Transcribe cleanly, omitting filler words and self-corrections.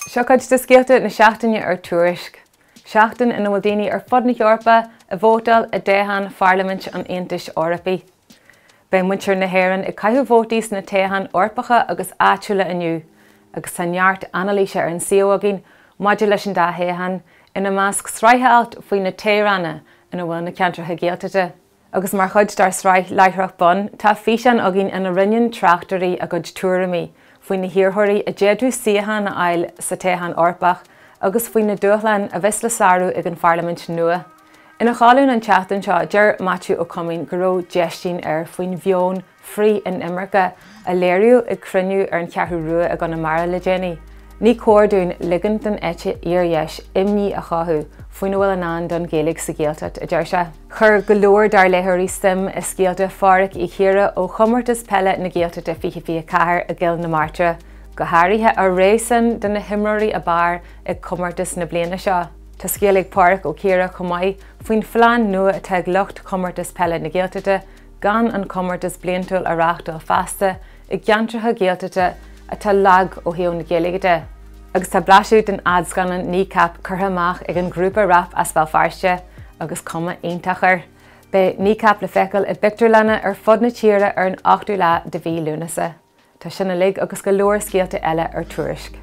Seo cuid de scéalta na seachtaine ar Tuairisc. Seachtain ina bhfuil daoine ar fud na hEorpa ag vótáil i dtoghcháin Pharlaimint an Aontais Eorpaigh. Beidh muintir na hÉireann ag caitheamh vótaí sna toghcháin Eorpacha agus áitiúla inniu agus tá neart anailíse ar an suíomh againn maidir leis an dá thoghchán, ina measc sraith alt faoi na toghranna ina bhfuil na ceantracha Gaeltachta. Agus mar chuid dár sraith Láithreach Bonn, tá físeán againn ina roinneann tráchtairí a gcuid tuairimí faoi na hiarrthóirí a d'fhéadfadh suíochán a fháil sa toghchán Eorpach agus faoi na dúshláin a bheas le sárú ag an pharlaimint nua. Ina cholún an tseachtain seo, deir Maitiú Ó Coimín go raibh déistín air faoin mheon frith-inimirce a léiríodh ag cruinniú ar an Cheathrú Rua i gConamara le déanaí. Ní cóir dúinn ligint don eite fhíordheis imní a chothú faoina bhfuil i ndán don Ghaeilge sa Ghaeltacht, a deir sé. Chuir go leor dár léitheoirí suim i scéalta Phádhraic Uí Chiardha ó Chomórtas Peile na Gaeltachta 2024 i gCill na Martra, go háirithe a rogha-san de na himreoirí ab fhearr ag comórtas na bliana seo. Tá scéal ag Pádhraic Ó Ciardha chomh maith faoin phlean nua atá ag lucht Chomórtas Peile na Gaeltachta gan an comórtas bliantúil a reáchtáil feasta i gceantracha Gaeltachta atá lag ó thaobh na Gaeilge de. Agus tá blaiseadh den fhadscannán Kneecap curtha amach ag an ghrúpa rap as Béal Feirste agus cuma iontach air. Beidh Kneecap le feiceáil i bpictiúrlanna ar fud na tíre ar an 8ú lá de mhí Lúnasa. Tá sin uilig agus go leor scéalta eile ar Tuairisc.